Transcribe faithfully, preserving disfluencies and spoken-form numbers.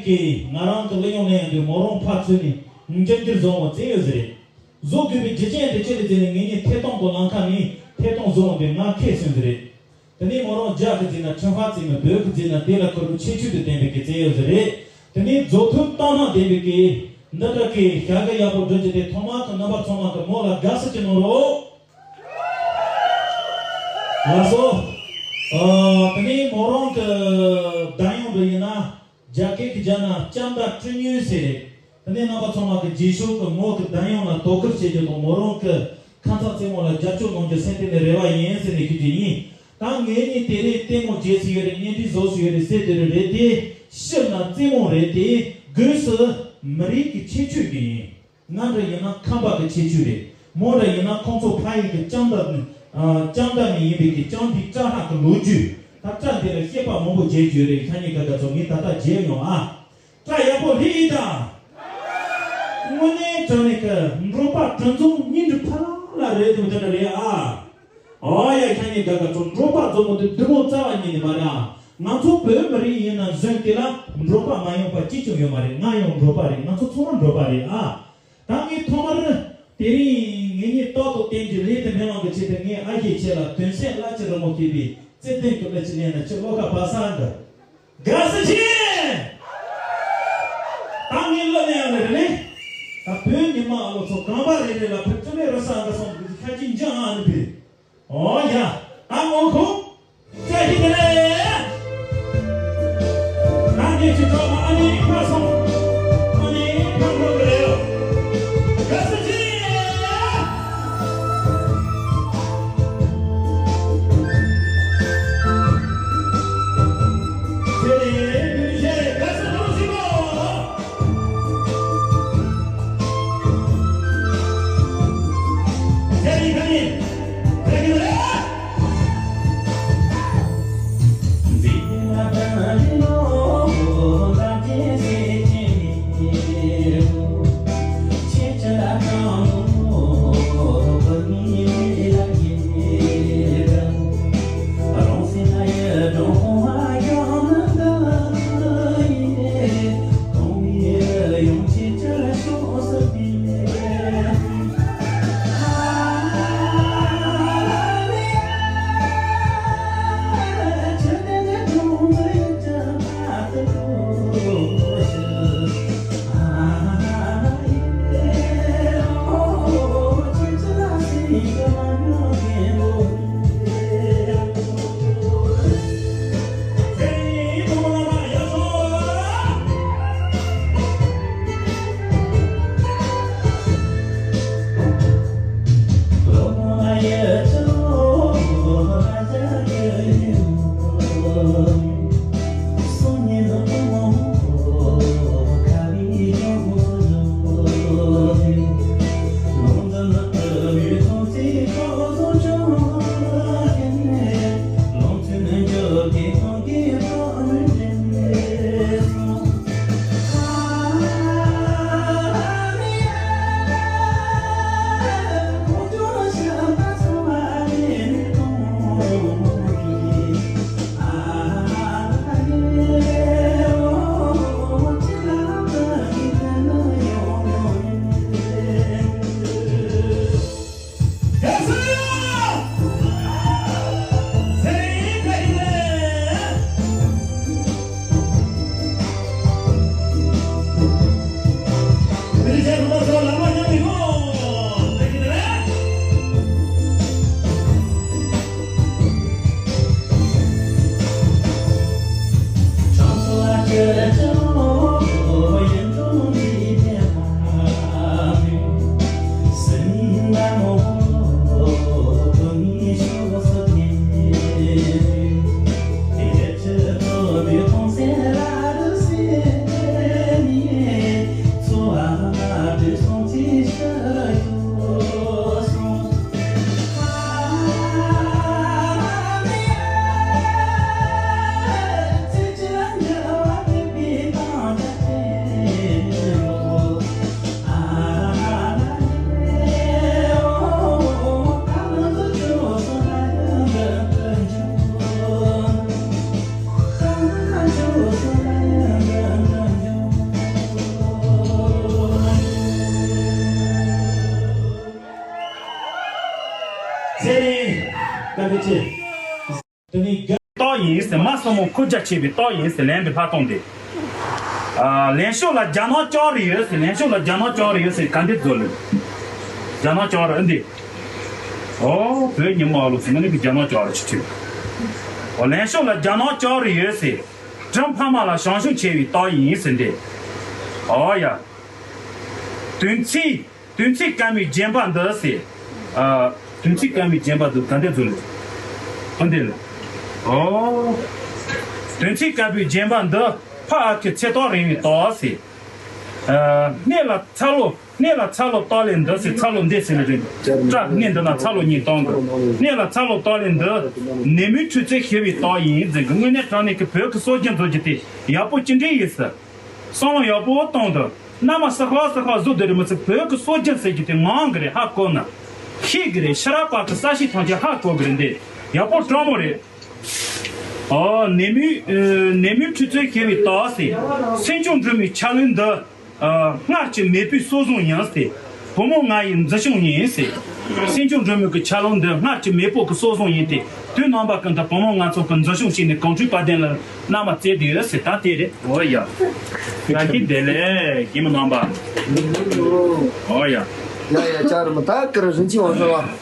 གིས་ང་རང་གི་གླུ་དབྱངས་ལེན་ཡོང་དུས་མོ་རང་ཕར་ཚུར་ནས་འགྱུར་འགྱུར་བཟོ་འོང་བཙལ་ཡོད་ཟེར་རེད། བཟོ་དགོས་པའི་རྒྱུ་རྐྱེན་དེ་ཅི་རེད་ཟེར་ནས་ངེད་གཉིས་ཐད་གཏོང་གི་ལམ་ཁ་ནས་ཐད་གཏོང་བཟོ་འོང་དུས་ང་ཁས་ཟིན་ཟེར་རེད། དེ་ནས་མོ་རང་རྒྱ་གི་རྫས་ན་ཁྲིམས་ཧྥ་རྩེ་མི་བོད་ཀྱི་རྫས་ན་དེ་ལ་ཁུར་པོ་ཆེ་ཆུང་དུ་ལྡན་པའི་གི་བཙལ་ཡོད་ཟེར་རེད། དེ་ནས་རྫོགས་ཐུབ་བཏང་སྣང་ལྡན་པའི་གི་འདི་འདྲ་གི་བྱ་དགའ་ཡག་པོ་བསྒྲུབ་རྒྱུ་དེ་ཐོག་མར་གི་རྣམ་པ་ཚང་མ་གི་མོ་ལ་དགའ་བསུ་ཅིག་གནང་རོགས། ལགས་སོ། ཨ། དེ་ནས་མོ་རང་གི་གདངས་དབྱངས་འདི་ཡིན་ན། རྒྱ་སྐད་ཀྱི་བརྗོད་ན་ལྕམ་དང་སྤྲིན་ཡོད་ཟེར་རེད། དེ་ནས་རྣམ་པ་ཚང་མ་གི་རྗེས་ཕྱོགས་ཀྱི་མོ་གི་གདངས་དབྱངས་ལ་དོ་ཁུར་བྱེད་རྒྱུ་དང་མོ་རང་གི་ཁ་མཚར་རྩེད་མོ་ལ་རྒྱབ་སྐྱོར་གནང་རྒྱུ་སེམས་གཏིང་ནས་རེ་བ་ཡིན་ཟེར་ནས་ཞུ་རྒྱུ་ཡིན། ད་ངེད་གཉིས་དེ་རིང་ལྟད་མོ་བརྗེད་སུ་ཡོད་རེད། བརྙན་འཕྲིན་བཟོ་སུ་ཡོད་རེད་ཟེར་དེ་རུ་རེད་དེ། ཕྱིར་ན་རྩེད་མོ་རེད་དེ། སྒོས་སུ་མི་རིགས་ཀྱི་ཁྱད་ཆོས་ཀྱི་ཡིན། ང་འདྲ་ཡིན་ན་ཁམས་པ་གི་ཁྱད་ཆོས་རེད། མོ་འདྲ་ཡིན་ན་ཁོང་ཚོ་ཕ་ཡུལ་གྱི་ལྕམ་དང་། ཨ། ལྕམ་དང་ནི་ཡིན་པའི་གི་ལྕམ་འདི་སྐྲ་ལྷག་གི་ལོ་རྒྱུས། ད་སྐྲ་འདི་ལ་བཤད་པ་མང་པོ་བརྗེད་རྒྱུ་རེད། ཁྱེད་གཉིས་ཀ་ག་ཚོད་ངས་ད་ལྟ་བརྗེད་ཡོང་ཨ། སྐྲ་ཡག་པོ་ལྷག་ཡིན་ད། དངོས་གནས་དྲང་གནས་ཀྱི་འབྲོག་པ་དྲིན་ཚོང་སྙིང་རུས་ཕར་ལ་རེད་འདུག་དེ་འདྲ་རེད་ཨ། ཨོ་ཡ། ཁྱེད་གཉིས་ཀ་ག་ཚོད་འབྲོག་པ་རྫོགས་མི་འདུག་འདི་མོ་རྩ་བ་ཉིད་ནས་མ་རེད་ཨ། ང་ཚོ་བོད་མི་རིགས་ཡིན་ན་གཞོན་དེ་ལ་འབྲོག་པ་མ་ཡོང་པ་གཅིག་ཀྱང་ཡོད་མ་རེད། ང་ཡང་འབྲོག་པ་རེད། ང་ཚོ་ཚང་མ་འབྲོག་པ་རེད་ཨ། ད་ངས་ཐོག་མར་དེ་རིང་ངེད་གཉིས་ཏོག་ཏོག་བསྟན་གྱི་ལས་དེ་མི་མང་གི་ཆེད་དུ་ངས་ཨ་ཞེ་ཁྱེད་ལ་དོན་སེམས་བླ་ཆེ་རི་མོ་བྱས་པའི་བརྩེ་ལྡན་གྱི་བླ་ཆེ་ལེན་ན་ཁྱེད་བློ་ཁ་བབས་ས་འདི། དགའ་བསུ་ཆེ། ད་ངས་གླུ་ལེན་ཡང་ལེ་རེ་ལེ། ད་བོད་ཉི་མ་ཨ་ལོ་ཚོ་གང་པ་རེ་རེ་ལ་ཕུ་ཁྲི་ལེ་རི་ས་འདི་སོང་གི་ཁ་ཅིག་འཇང་ཨ་ནི་བི། ཨོ་ཡ། ད་ངོ་ཁོ། བཀྲ་ཤིས་བདེ་ལེགས། ད་ངས་ཅི་གྲོགས་མ་ཨ་ནི་ཕར་སོང་། ཨ་ནི་ཕར་འགྲོ་གི་རེད། དགའ་བསུ་ཆེ། ཚེ་རིང་ཆེ་དགའ་བསུ་ཐོངས་ཤིག་གོ། ཚེ་རིང་ཁ་ཉིན། བཀྲ་ཤིས་བདེ་ལེགས། རྟགས་ཡིན་ཟེར། མ་གསུམ་པོ་ཁུར་རྒྱ་ཆེ་བའི་རྟགས་ཡིན་ཟེར། ལན་པའི་ལྷག་སྟངས་དེ། ཨ། ལན་ཤོག་ལ་རྒྱ་ནག་ལྕགས་རི་ཡོད་ཟེར། ལན་ཤོག་ལ་རྒྱ་ནག་ལྕགས་རི་ཡོད་ཟེར། ག་འདི་རྫོགས་ལེ། རྒྱ་ནག་ལྕགས་རི་འདི། ཨོ། བོད་ཉི་མ་ལོ་ཟེར། ང་ནི་གི་རྒྱ་ནག་ལྕགས་རི་ཆུ་ཆུ། ཨོ། ལན་ཤོག་ལ་རྒྱ་ནག་ལྕགས་རི་ཡོད་ཟེར། བྲམ་ཕ་མ་ལ་ཞང་ཞུང་བྱས་པའི་རྟགས་ཡིན་ཟེར་འདི། ཨོ་ཡ། དོན་ཚིག་དོན་ཚིག་སྐར་མའི་བརྒྱན་པ་འདི་ཟེར། ཨ། དོན་ཚིག་སྐར་མའི་བརྒྱན་པ་འདི་ག་འདྲ་བཟོ་ལེ། ཨ་འདི་ལ། ཨོ། དོན་ཚིག་སྐར་པའི་བརྒྱན་པ་འདི་ཕ་ཨ་ཁུ་ཚེ་ཏོག་རིང་བའི་རྟགས་ཟེར། ཨ། སྣེ་ལ་ཚ་ལོ། སྣེ་ལ་ཚ་ལོ་བཏགས་ལེ་འདི་ཟེར། ཚ་ལོ་འདི་ཟེར་ལེ་རེད། སྐྲ་སྣེ་འདི་ན་ཚ་ལོ་གཉིས་བཏང་འདུག་སྣེ་ལ་ཚ་ལོ་བཏགས་ལེ་འདི་ནེ་མོའི་ཁྲུས་རྩེ་ཞེས་པའི་རྟགས་ཡིན་ཟེར་གི། དངོས་གནས་དྲང་གནས་ཀྱི་བོད་ཀྱི་སྲོལ་རྒྱུན་ཚོ་གི་དེ་ཡག་པོ་ཅི་འདྲ་ཡིན་ཟེར། བསམ་བློ་ཡག་པོ་བཏང་དང་། མནའ་མ་སི་ཧ་སི་ཧ་བཟོ་འདི་རེད་མི་ཚེ་བོད་ཀྱི་སྲོལ་རྒྱུན་ཟེར་གྱི་དེ་ངང་གི་རེད། ཧ་གོ་ན། ཤེས་གི་རེད། ཕྱི་རབས་པ་གི་ས་ཤི་ཐང་ཆད་ཧ་གོ་གི་རེད། འདི་ཡག་པོ་སྤྲང་མོ་རེད། ཨོ། ནེ་མོའི་ཨ། ནེ་མོའི་ཁྲུས་རྩེ་ཞེས་པའི་རྟགས་ཟེར། སེམས་བྱུང་སྒྲོལ་མའི་ཆ་ལུགས་འདི། ཨ། སྔར་གྱི་མེས་པོའི་སྲོག་བཟུང་ཡིན་ཟེར། བུ་མོ་ང་ཡི་མཛེས་ཤིང་ཡིན་ཟེར། སེམས་བྱུང་སྒྲོལ་མའི་གི་ཆ་ལུགས་འདི་སྔར་གྱི་མེས་པོ་གི་སྲོག་བཟུང་ཡིན་ཏེ། དུས་ནམ་པ་ཀུན་ཏུ་བུ་མོ་ང་ཚོ་གི་མཛེས་ཤིང་བྱས་ནས་གངས་ཁྲོད་དཔལ་ལྡན་ལ་མནའ་མ་བསྩལ་དེ་ཡོད་ཟེར། ད་དེ་རེད། ཨོ་ཡ། ང་གི་དེ་ལས་ཀྱི་མི་རྣམ་པ། ཨོ་ཡ། ཡ་ཡ། ཅར་མ་ད་ཀར་རིན་ཆེན་བང་སོ་བ།